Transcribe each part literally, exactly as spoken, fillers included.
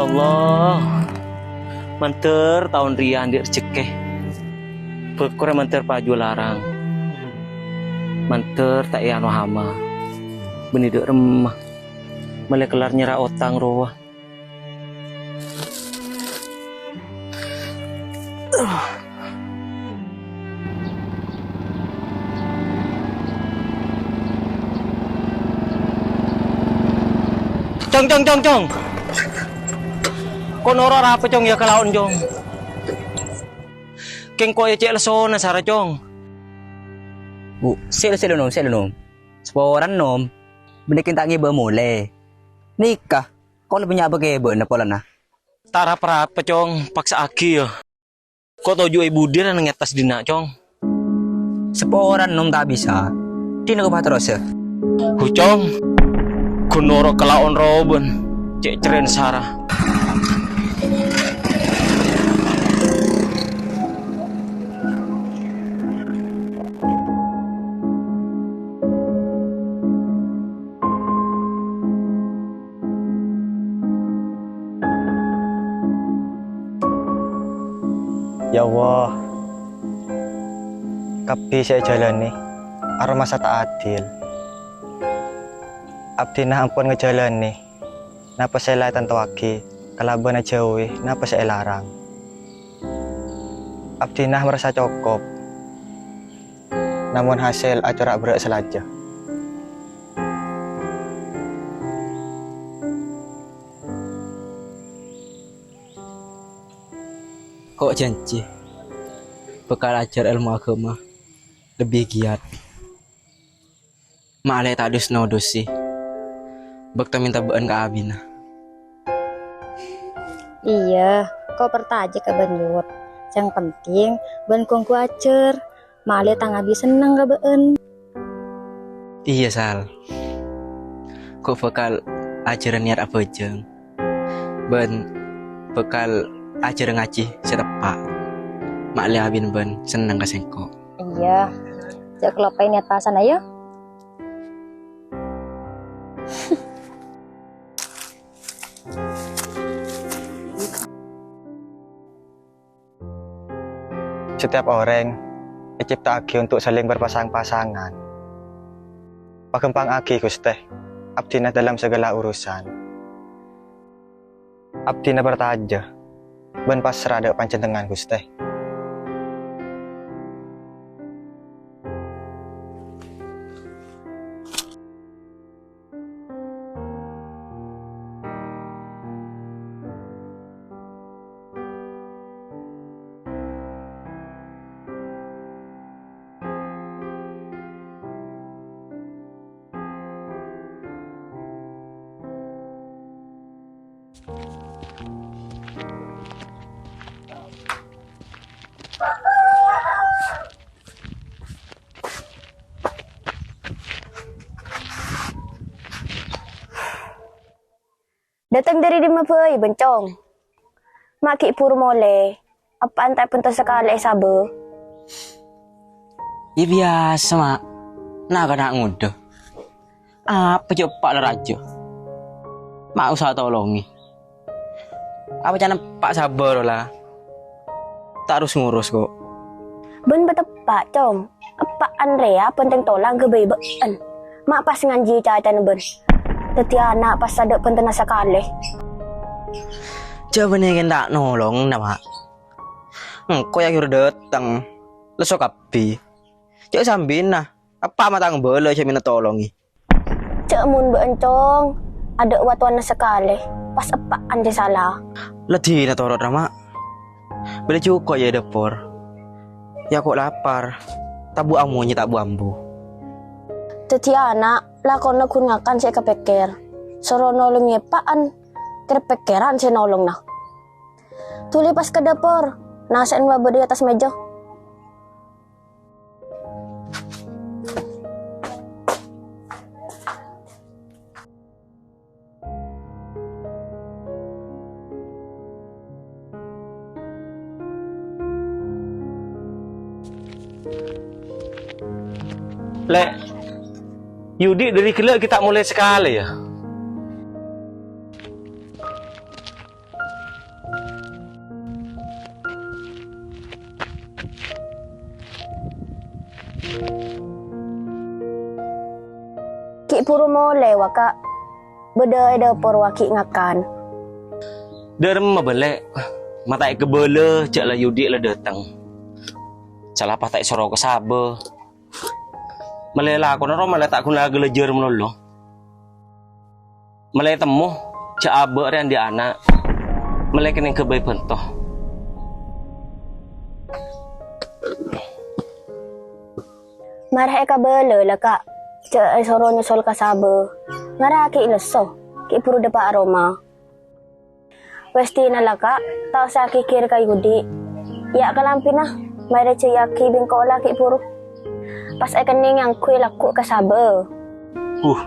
Allah, mandhâr taon rèya andi' rejekkè. Bhâkora mandhâr paju larang. Mandhâr ta' èano hama. Bânnè dâ' remma. Mèlè kellar nyerra otang rowa. Cong, cong, cong, cong. Ko' noro' arapa, Cong, ya, ka laon, Cong? Kèng ko' ya cè' lessona sara, Cong. Bu, sè, sè, Nom, sè, Nom. Saporana, Nom. Bânnè kèng ta' ngèbâ molè. Nèka, ko' la bânnya' bâkè bâ'na polana. Ta' rap-rapa, Cong, paksa'aghi, ya. Ko' toju' è budi ra neng è attas dinna', Cong. Saporana, Nom, ta' bisa. Dinna ko' paterrosa. Hu, Cong. Ghun noro' ka laon rowa bân cè' cerrèna sara. Ya Allah, kabbhi sè èjhâlâni aromasa ta' adil. Abdhina ampon ngajhâlâni napa sè la ètantowaghi kalabân ajhâuwi napa sè èlarang. Abdhina marasa cokop, namong hasèl acora' berrâ' salajâ. Ko' janji bhâkal ajhâr èlmo aghâma lebbi giyat. Ma'lè ta' dus-nodusi bâkto mènta bâ'ân ka abina. Iyâ, ko' parcajâ ka bâ'ân, Yud. Sè penting, bâ'ân ghu-ongghu ajhâr. Ma'lè tang abi senneng ka bâ'ân. Iyâ, Sal. Ko' bhâkal ajhârâ niyat abhâjâng. Bân bhâkal ajhârâ ngajhi sè teppa'. Ma'lè abina bâ'ân senneng ka sèngko'. Iyâ. Jhâ' kaloppaè niyat pasana, yâ. Setiap orèng ècipta'aghi untuk saling berpasang-pasangan. Paghâmpangaghi, Ghustè, abdhina dalam segala urusan. Abdhina parcajâ bân pasra dâ' Panjhennengngan, Ghustè. Dâteng dâri dimma bhâi, Bân, Cong? Ma' ghi' bhuru molè. Eppa'na ta' bhunten sakalè èsabâ. Iyâ biyasa, Ma'. Na'-kana' ngodâ. Apa jhâ' eppa' la rajâ? Ma' osa tolongè. Apa ca'na eppa' sabâr, la? Ta' rus-ngurus, ko'. Bân pateppa', Cong. Eppa'na rèya bhunten tolang ghâbây bâ'ân. Ma' pas nganjhi cacana bân. Dhâddhi ana' pas tadâ' bhuntenna sakalè. Jhâ' bânnè kèng ta' nolong, na, Ma'. Engko' yâ ghuru dâteng. Lesso kabbhi. Jhâ' sambina. Eppa' ma' tang bâlâ jhâ' mènta tolongè. Jhâ' mon bâ'ân, Cong. Adâ' watowanna sakalè. Pas eppa'na sè sala. La dina torot, Rama. Bâli jhuko' yâ è dâpor. Yâ ko' lapar. Tabu' amonyè ta' bu-ambu. Dhâddhi ana', lakona ghun ngakan sè èkapèkkèr. Soro nolongè eppa'na, kèr-pèkkèran sè nolongna. Dhuli pas ka dâpor, nasè'na la bâdâ è attas mèja. Lè', Yudi dâri ghellâ' ghi' ta' molè sakalè, yâ? Ghi' buru molè, wa, Ka'. Bâdâ è dâpor, wa, ghi' ngakan. Dâremma bâli', ma' ta' èkabâlâ jhâ' la Yudi la dâteng. Sala pas ta' èsoro ka sabâ. Malè lakona ro malè ta' ghun la ghâlâjâr malolo. Malè temmo, jhâ' abâ' rè andi' ana'. Malè kennèng ghâbây bhânto. Mara èkabâlâ la, Ka'. Jhâ' èsoro nyosol ka sabâ. Ngara ghi' lesso, ghi' buru dâpa' roma. Wes dinala, Ka', ta' osa ghighir ka Yudi. Ya' kalambhina, marè jhâyyaghi bengko la ghi' buru. Pas èkennèng ngangghuy lagghu' ka sabâ. Huh,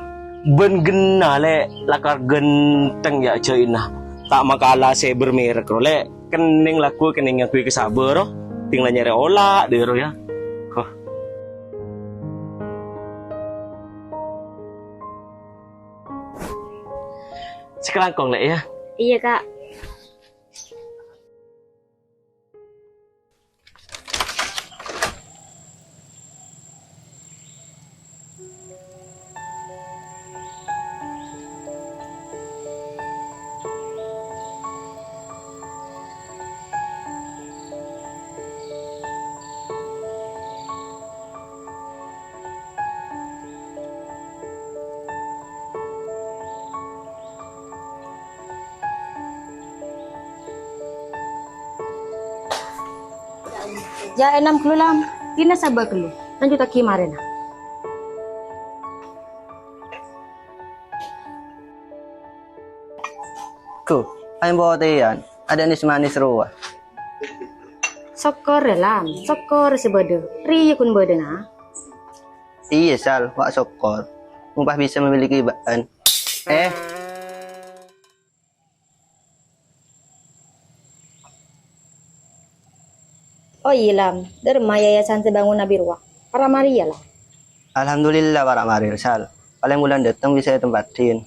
bân ghenna, Lè', lakar ghântheng ya' jhâina. Ta' makala sè bermerek ro, Lè'. Kennèng lagghu' kennèng ngangghuy ka sabâ ro. Tinggal nyarè ola' dâ' ro ya. Huh. Sakalangkong, Lè', ya. Iyâ, Ka'. Jhâ' ènom ghâllu, Lam. Dinah sabâ ghâllu. Lanjuttaghi marèna. Ghu, aèng potèyan, adâ' nès-manès rowa. Sokkor, Lam, sokkor sè bâdâ. Rèya ghun bâdâna. Iyâ, Sal, wa' sokkor. Mon pas bisa memiliki bâ'ân. Eh. Oh iyâ, Lam, dâremma yayasan sè bângon Abi rowa. Para marè, yâ, Lam. Alhamdulillah, para marè, Sal. Palèng bulân dâteng bisa ètempaddhin.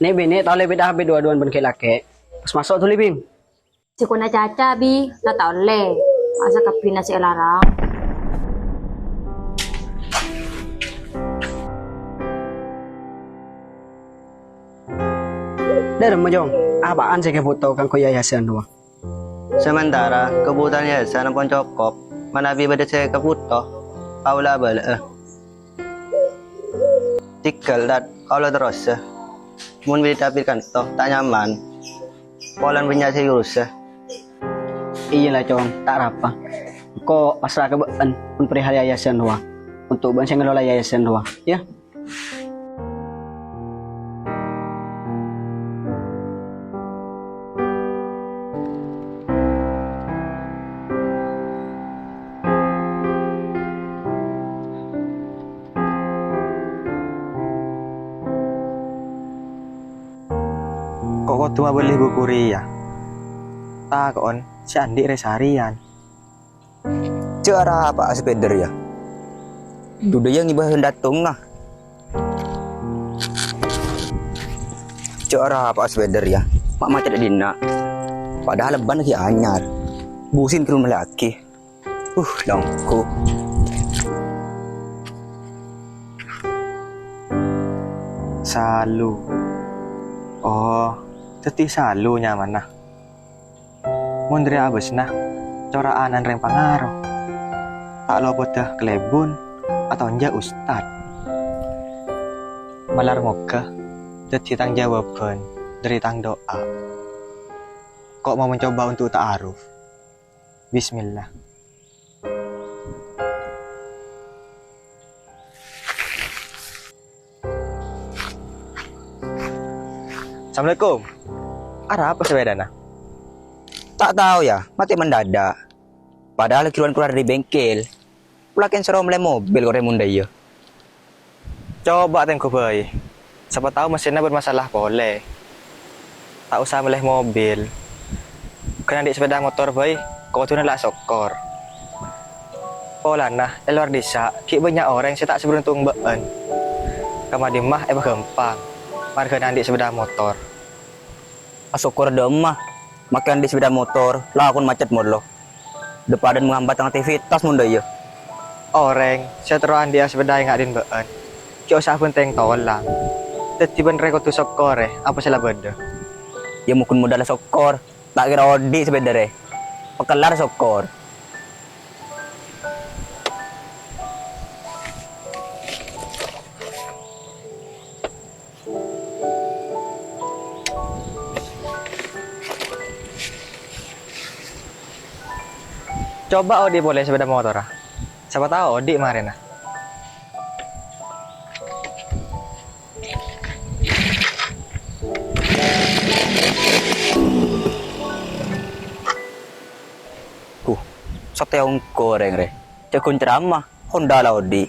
Nè'-binè' tao lè bidhâ abit duwâ-duwâ'ân bân ghi' lakè'. Pas maso' dhuli, Bim. Jhâ' kona caca, Bi, la ta' ollè. Masa kabbhina sè èlarang. Dâremma, Jong, apaan sè èkabhuto kaangghuy yayasan rowa? Samantara kabhutowan yayasan ampon cokop, manabi bâdâ sè èkabhuto, kaulâ abâlâ'â. Tèghâl, Tad, kaulâ terrosa. Mon bidhâ abit kanto, ta' nyaman. Polana bânnya' sè èurusa. Iyâ la, Cong, ta' arapa. Engko' pasra ka bâ'ân mon perihal yayasan rowa. Onto' bâ'ân sè ngelola yayasan rowa, yâ. Ko' kodhu abâli buku rèya. Tako'en sè andi' rè sarèyan. Jhâ' arapa'a sè pèdher, yâ? Dudâ, yâ, ngibâ dâttongnga. Jhâ' arapa'a sè pèdher, yâ? Ma' macet è dinna'. Padahal bân ghi' anyar. Busin ghun mellèyaghi. Uh, longko. Salu. Oh, dhâddhi Salu nyamana. Mon dhâri abâsna, cora'an anrèng pangaro. Ta' lopodhâ kalèbun, atonjhâ ustad. Malar moghâ dhâddhi tang jhâwâbhân dhâri tang du'a. Ko' mau mencoba untuk ta'aruf. Bismillah. Assalamualaikum. Arapa sepèdana? Ta' tao, yâ, matè mendadak. Padahal ghi' rowa kalowar dhâri bengkel. Pola kèng soro mellè mobil ko' rèmon dâ' iyâ. Coba tèngghu bhâi. Sapa tao mesinna bermasalah polè. Ta' osa mellè mobil. Ghun andi' sepeda motor bhâi, kodhuna la sokkor. Polana è lowar dhisa' ghi' bânnya' orèng sè ta' saberuntung bâ'ân. Kamma dimma èpaghâmpang, marghâna andi' sepeda motor. Asokkor dâ'emma, makè andi' sepeda motor, lakon macet mollo. Dâ' padâna menghambat aktivitas mon dâ' iyâ. Orèng sè terro andi'â sapèdâ ènga' dhin bâ'ân, jhâ' osa abhânteng tolang. Dhâddhi bân rè kodhu sokkorè apa sè la bâdâ. Yâ, mon ghun modal sokkor, ta' kèra odi' sapèdâ rè. Pakellar sokkor. Coba odi' polè sapèdâ motorra. Sapa tao odi' marèna. Huh, satèya ongghu orèng rè. Jhâ' ghun ceramah, Honda la odi'.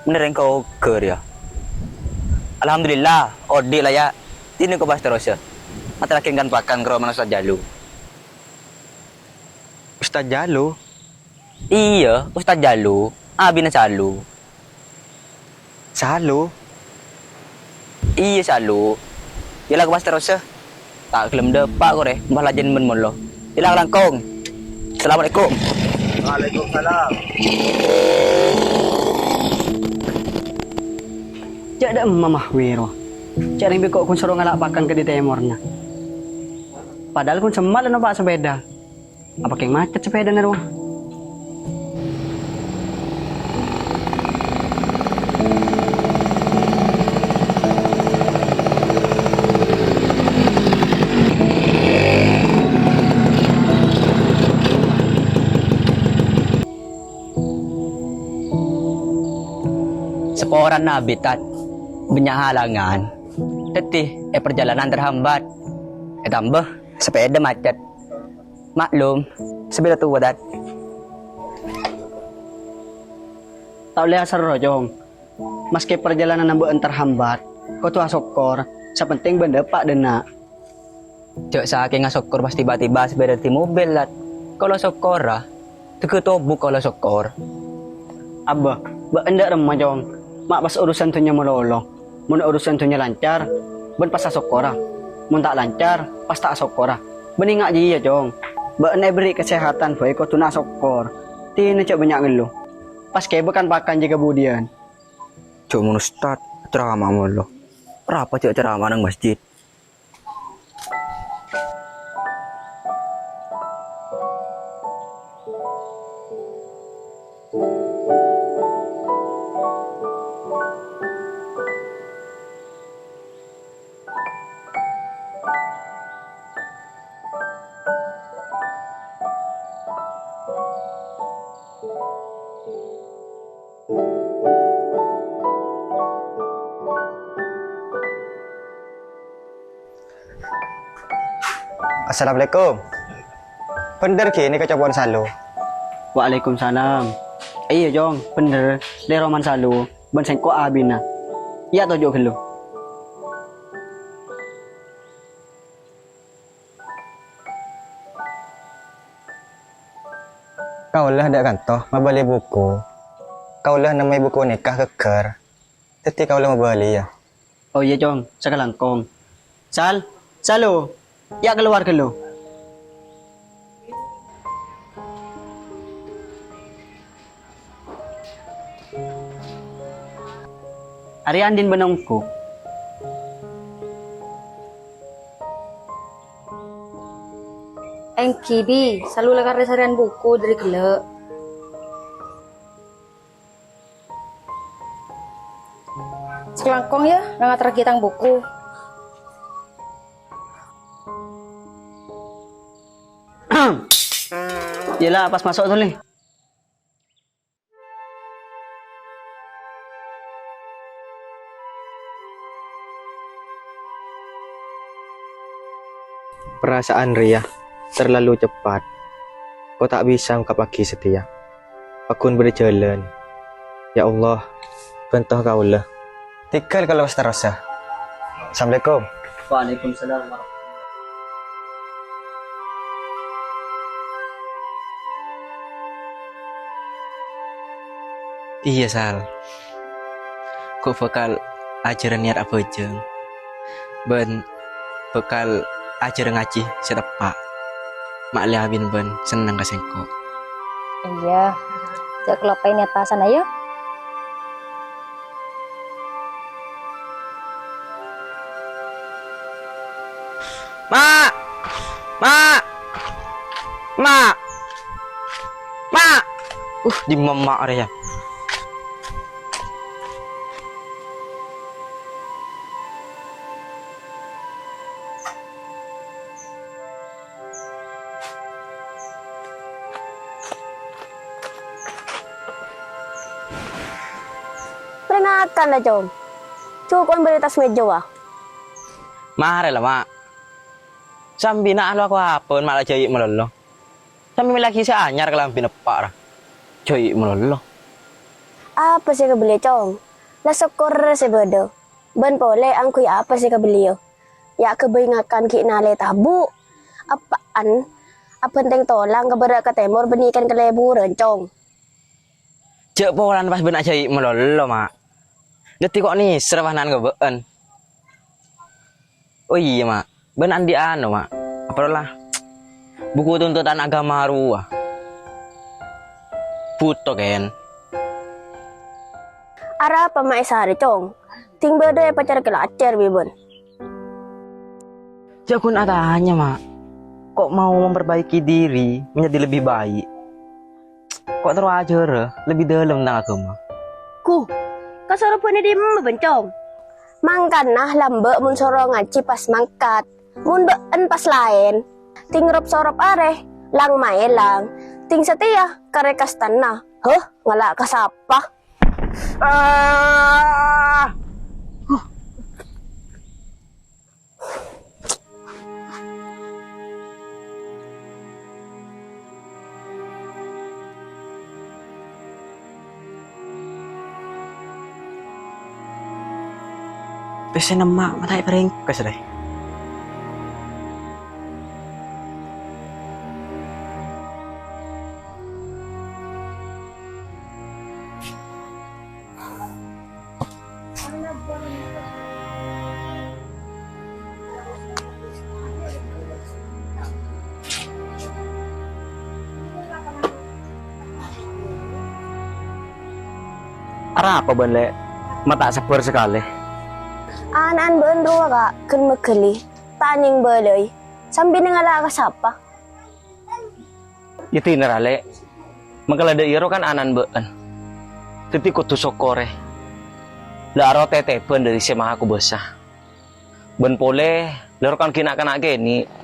Mènè rèng koghâr, yâ. Alhamdulillah, odi' la, yâ. Dinèng kobâs terros, yâ. Materraghi kan pakan ka romana Ustaz Jalu. Ustaz Jalu? Iyâ, Ustaz Jalu. Abina Salu. Salu? Iyâ, Salu. Yâ la, kobâs terros, yâ. Ta' ghellem dâpa' korè, mbah lajân bân mollo. Yâ la, langkong. Assalamualaikum. Waalaikumsalam. Jhâ' dâ' emma mah wèro. Jhâ' rèng bi' ko' ghun soro ngala' pakan ka dhi tèmorra. Padahal ghun semma' la nompa' sapèdâ. Apa kèng macet sapèdâna rowa? Saporana abit, Tad, bânnya' halangan. Dhâddhi, è parjhâlânan terhambat. Ètamba, sapèdâ macet. Maklum, sapèdâ towa, Tad. Ta' ollè aserro, Cong. Maskè parjhâlânanna bâ'ân terhambat, kodhu asokkor, sè pentèng bâ'ân dâpa' dâ' enna'. Jhâ' sakènga sokkor pas tiba-tiba sapèdâ dhâddhi mobil, Tad. Kaulâ sokkorra, dhâgghâ' tobu kaulâ sokkor. Abbâ, bâ'ân dâ' remma, Cong. Ma' pas urusan dhunnya malolo. Mon urusan dhunnya lancar, bâ'ân pas asokkorra. Mon ta' lancar, pas ta' asokkorra. Bâ'ân enga' jiyâ, Cong. Bâ'ân èberri' kasèhatan bhâi kodhuna asokkor. Dinah jhâ' bânnya' ngellu. Pas kèbâ kan-pakan jiyâ kabudiyân. Jhâ' mon ustad, ceramah malolo. Arapa jhâ' ceramah neng masjid? Assalamualaikum. Bhender ghi nèka copo'na Salu? Waalaikumsalam. Iyâ, Cong, bhender. Lè romana Salu, bân sèngko' abina. Iyâ, toju' ghâllu. Kaulâ dâ' kanto mabâli buku. Kaulâ nemmowè buku nèka ghâggâr. Dhâddhi kaulâ mabâli, yâ. Oh iyâ, Cong, sakalangkong. Sal, Salu, yâ' kalowar ghâllu. Arèya andi'na bân ongghu. Èngghi, Bi, Salu la karè sarèyan buku dâri ghellâ'. Sakalangkong yâ, ngaterraghi tang buku. Iyâ la, pas maso' tolè. Perasaan rèya terlalu cepat. Ko' ta' bisa ungkappaghi satèya. Paggun bâdâ jhâlân. Ya Allah, bhânto kaulâ. Tèghâl kaulâ pas terrosa. Assalamualaikum. Waalaikumsalam warahmatullahi. Iyâ, Sal. Ko' bhâkal ajhârâ nèyat abhâjâng, bân bhâkal ajhârâ ngajhi sè teppa'. Ma' lè abin bân senneng ka sèngko'. Iyâ. Jhâ' kaloppaè nèyat pasana, yâ. Ma'! Ma'! Ma'! Ma'! Uh, dimma emma' rèya? Pèringatan la, Cong. Cokop bâdâ attas mèja, wa. Marè la, Ma'. Sambi na' alako apa, Ma', la jhâi' malolo. Sambi mellèaghi sè anyar kalambhi neppa', ra. Jhâi' malolo. Apa sè èkabelliyâ, Cong? La sokkorra sè bâdâ. Bân polè angghuy apa sè èkabelliyâ? Yâ ghâbây ngakan ghi' nalè tabu'. Eppa'en, abhânteng tolang ka bârâ' ka tèmor bânnè kèng kalèburân, Cong. Jhâ' polana pas bâ'na jhâi' malolo, Ma'. Dhâddhi ko' nèser pas na'an ka bâ'en. Oh iyâ, Ma'. Bâ'en andi' ano, Ma'. Apa rowa? Buku tuntutan agama rowa. Bhuto, kèng. Arapa ma' èsarè, Cong? Dhing bâdâ èpacar-kalècèr bi' bâ'en. Jhâ' ghun atanya, Ma'. Kok mau memperbaiki diri menjadi lebih baik? Kok terro ajhârâ lebbi dâlem tang aghâma. Ghu, kasorobhâna dimma bâ'en, Cong? Mangkana lambâ' mon soro ngajhi pas mangkat. Mon bâ'en pas laèn. Dhing rop-sorop arè, lang-maèlang. Dhing satèya karè kastana. Huh, ngala' ka sapa? Ah! Pèssèna emma' ma' ta' èparèngkes, rè. Arapa bâ'en, Lè'? Ma' ta' sabbhâr sakalè. Ana'na bâ'en rowa, Ka', ghân mèghâli, ta' nyèng bâlâi, sambi ngala' ka sapa? Yâ dinah ra, Lè'. Mangkana dâ' iyâ rowa kan ana'na bâ'en. Dhâddhi kodhu sokkorè. La arowa tètèbhân dâri Sè Mahakobâsa. Bân polè, la rowa kan ghi' na'-kana' kènè'.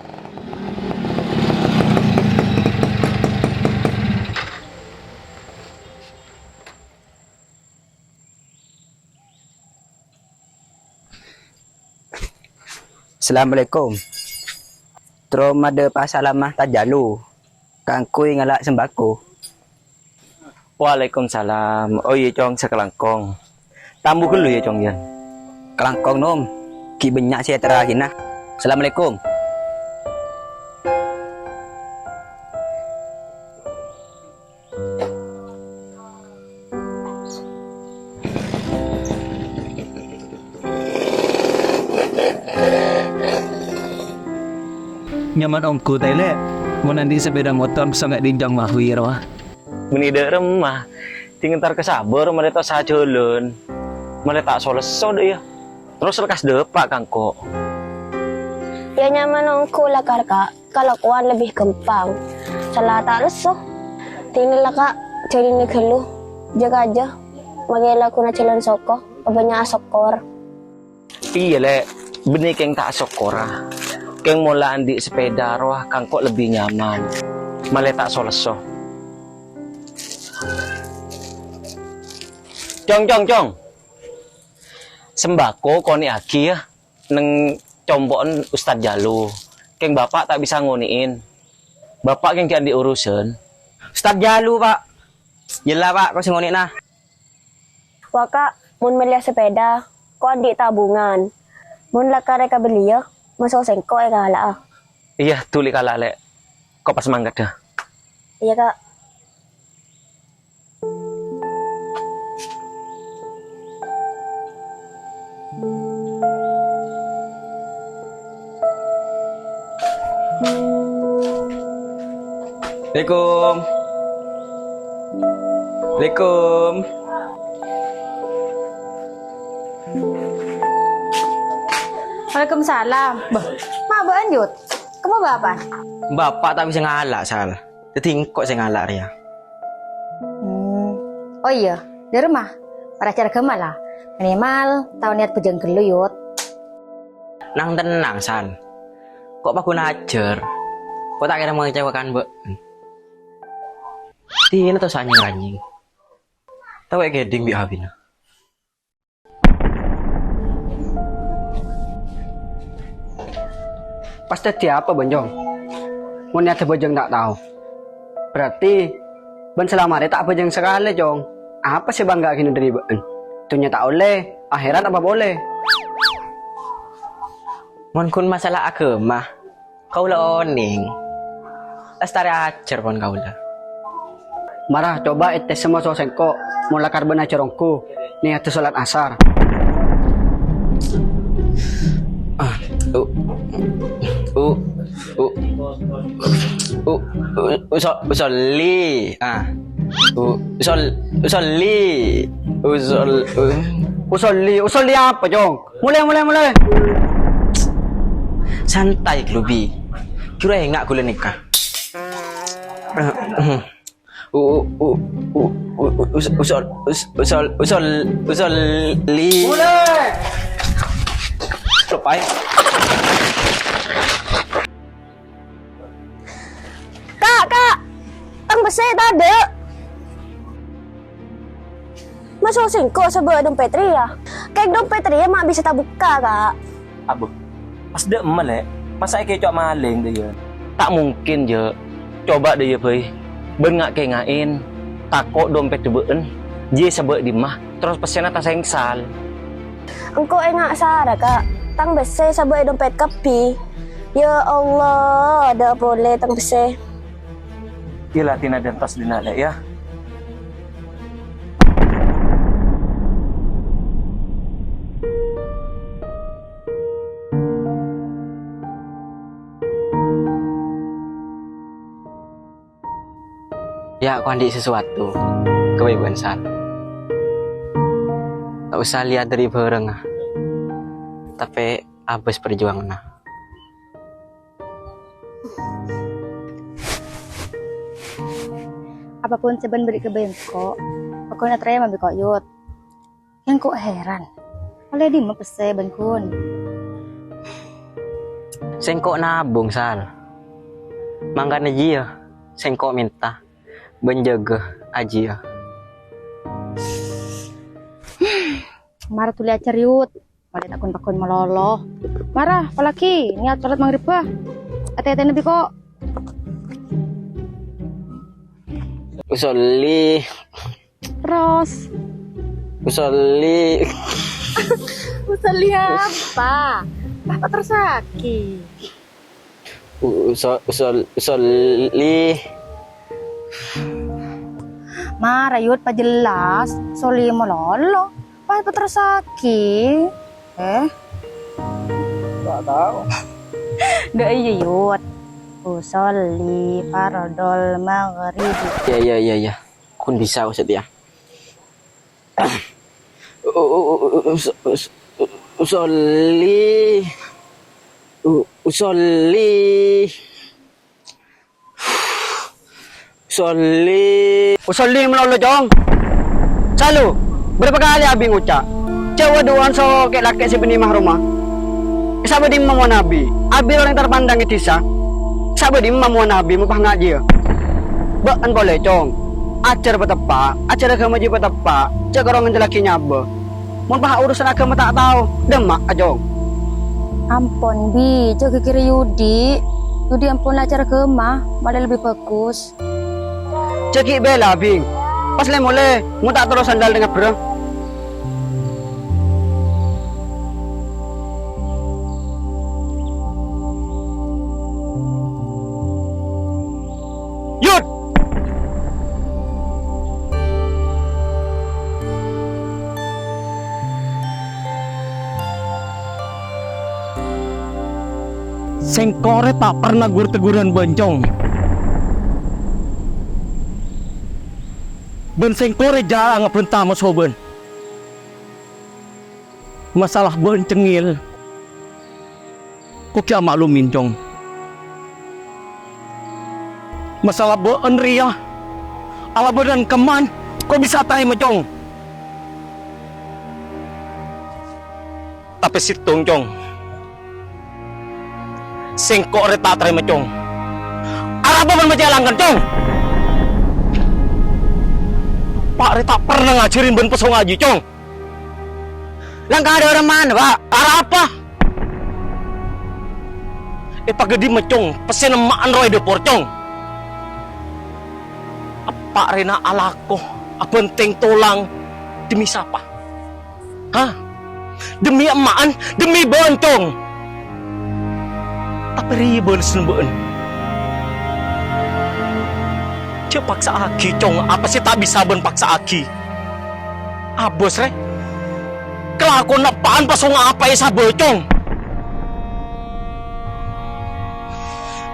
Assalamualaikum. Terro madhâpa salama Ustaz Jalu kaangghuy ngala' sembako. Waalaikumsalam. Oh iyâ, Cong, sakalangkong. Tambu ghâllu yâ, Cong, yâ. Kalangkong, Nom. Ghi' bânnya' sè èterraghinah. Assalamualaikum. Nyaman ongghu, Tè, Lè'. Mon andi' sepeda motor, bisa nggak dinjang mawi, rowa. Mènè dâ' remma, dingentar ka sabâ, malè ta' sajhâlân. Malè ta' so-lesso, dâ' iyâ. Terros lekkas dâpa' ka engko'. Yâ nyaman ongghu la, Kar, Ka'. Kalakowan lebbi ghâmpang. Sala ta' lesso. Dinah la, Ka', jhâlânna ghâllu. Jâ-kajâ. Makè lagghuna jhâlân soko. Pabânnya' asokkor. Iyâ, Lè'. Bânnè kèng ta' asokkora. Kèng mon la andi' sepeda rowa ka engko' lebbi nyaman. Malè ta' so-lesso. Cong, Cong, Cong. Sembako konè'aghi, yâ, neng compo'en Ustad Jalu. Kèng Bapa' ta' bisa ngonè'è. Bapa' kèng ghi' andi' urusan. Ustad Jalu, Pa'. Yella, Pa', ko' sè ngonè'na. Wa, Ka', mon mellèya sepeda, ko' andi' tabungan. Mon la karè kabelliyâ, maso' sèngko' èkala'a. Iyâ, dhuli kala', Lè'. Ko' pas mangkaddhâ. Iyâ, Ka'. Assalamualaikum. Assalamualaikum. Waalaikumsalam. Bâh, ma' bâ'ân, Yut? Kemma bapa'an? Bapa' ta' bisa ngala', Sal. Dhâddhi engko' sè ngala' rèya. Hmm. Oh iyâ, dhâremma? Para acara ghâmma la. Minimal tao niat bhâjâng ghâllu, Yut. Nang-tennang, Sal. Ko' paghun ajhâr. Ko' ta' kèra mengecewakan bâ'ân. Dinah to sanyèng-ranyèng. Tao èkèdhing bi' abina. Pas dhâddhi apa, Bân, Cong? Mon niyadda bhâjâng ta' tao. Berarti bân salama rè ta' bhâjâng sakalè, Cong. Apa sè bângga'aghina dhâri bâ'ân? Dhunnya ta' ollè, akhèrat apa polè? Mon ghun masalah aghâma, kaulâ onèng. Lastarè ajhâr pon kaulâ. Mara, coba ètès moso sèngko', mon lakar bân ajhâr ongghu, niyadda sholat asar. Ah, u-, u-, u-, u-, u-, uso-, usolli. Ah. U-, usol-, usolli. Usol-, u-, usolli, usolli apa, Cong? Mulai, mulai, mulai. Santai, Glubi. Kira enggak gula nikah. U-, u-, u-, u-, u-, us-, usol-, us-, usol-, usol-, usolli. Mulai. Lepai. Ka', Ka'! Tang pèssè tadâ'! Maso' sèngko' sabâ' dompet rèya. Kèng dompet rèya ma' bisa tabukka', Ka'. Abbâ, pas dâ' emma, Lè'? Masa' èkèco' malèng, dâ' iyâ? Ta' mungkin, Jâ'. Coba dâ' iyâ bhâi. Bân nga'-kènga'è, tako' dompet bâ'ân jiyâ sabâ' dimma, terros pèssèna tasèngsal. Engko' enga' sara, Ka'. Tang pèssè sabâ' è dompet kabbhi. Ya Allah, adâ' polè tang pèssè. Iyâ la, dinah dântos dinna', Lè', yâ. Yâ, ko' andi' sesuatu ka bâ'ân, Sal. Ta' osa lèyat dâri bârângnga, tapè abâs parjuwanganna. Apapun sè bâ'ân bâri' ka bâ'ân ko', pokokna tarèma bi' ko', Yut. Sèngko' heran. Ollè dimma pèssè bân ghun? Sèngko' nabung, Sal. Mangkana jiyâ sèngko' mènta bân jâgâ ajiyâ. Mara dhuli ajhâr, Yut. Ollè ta' ghun-paghun malolo. Mara, apalagi niyat sholat maghribbhâ. Atè-atèna bi' ko'. Usolli. Terros. Usolli. Usolli apa? Apa terros aghi? U-, uso-, usol-, usolli. Mara, Yut, pajellas. Solli malolo. Apa terros aghi? Eh? Ta' tao. Dâ' iyâ, Yut. Usolli fardhol maghribi. Iyâ, iyâ, iyâ, iyâ. Ghun bisa, Ustaz, yâ. U-, u-, u-, u-, us-, us-, u-, usolli. U-, usolli. Usolli. Usolli malolo, Cong. Salu, bârâmpa kalè Abi ngoca', jhâ' du'âan so kè'-lakè' sè bânnè mahromma. Sabâ' dimma mon Abi? Abi rèng terpandang è dhisa. Sabâ' dimma mon Abi moppa nga' jiyâ? Bâ'ân polè, Cong. Ajhâr pateppa', ajhâr aghâma jiyâ pateppa', jhâ' karo ngandellaghi nyabâ. Mon pas urusan aghâma ta' tao, dâmma'a, Cong. Ampon, Bi, jhâ' ghighiri Yudi. Yudi ampon lajhâr aghâma, malè lebbi bhâghus. Jhâ' ghi' bhilâ, Bing. Pas lè-molè, mon ta' terro sandal neng abbherrâ. Yut! Sèngko' rè ta' perna gur-teguran bâ'ân, Cong. Bân sèngko' rè jhâ' ngabhânta moso bân. Masalah bân cengngèl, ko' ghi' amaklumin, Cong. Masalah bâ'ân rèya alabânan kemman, ko' bisa tarèma, Cong. Tapè sèttong, Cong. Sèngko' rè ta' tarèma, Cong. Arapa bân macèa langghân, Cong? Eppa' rè ta' pernah ngajhârin bân pesso ngajhi, Cong. Langghân dâ' remma, Pa'? Arapa? Èpaghâdhimma, Cong, pèssèna emma'an rowa è dâpor, Cong. Eppa' rè na' alako abhântèng tolang demi sapa? Hah? Demi emma'an, demi bân, Cong. Tapè rèya bâlessân bâ'ân. Jhâ' paksa'aghi, Cong, apa sè ta' bisa bân paksa'aghi. Abâs, rè. Kalakowan eppa'an pas ngapa'è sabâ, Cong.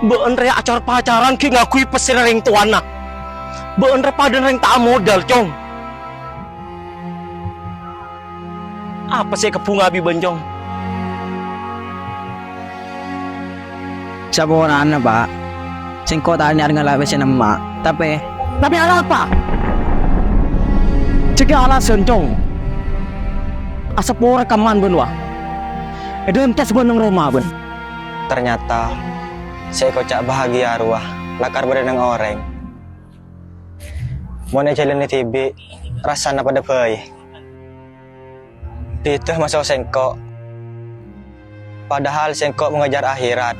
Bâ'ân rè acar-pacaran ghi' ngangghuy pèssèna rèng towana. Bâ'ân rè padâna rèng ta' amodal, Cong. Apa sè èkabbhunga bi' bân, Cong? Saporana, Pa'. Sèngko' ta' nèyat ngala' pèssèna emma'. Tapè, tapè arapa? Jhâ' ghi' alasan, Cong. Asapora kemman bân, wa. È dâlem tas bân neng roma bân. Ternyata, sè èkoca' bahagia rowa lakar bâdâ neng orèng. Mon èjhâlânè dhibi', rassana padâ bhâi. Bhidhâ maso' sèngko'. Padahal sèngko' mengejar akhirat,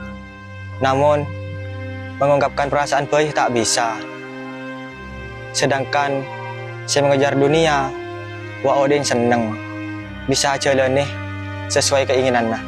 namun mengungkapkan perasaan bhâi ta' bisa. Sedangkan sè mengejar dunia, wa' odi'na senneng, bisa ajhâlânè sesuai keinginanna.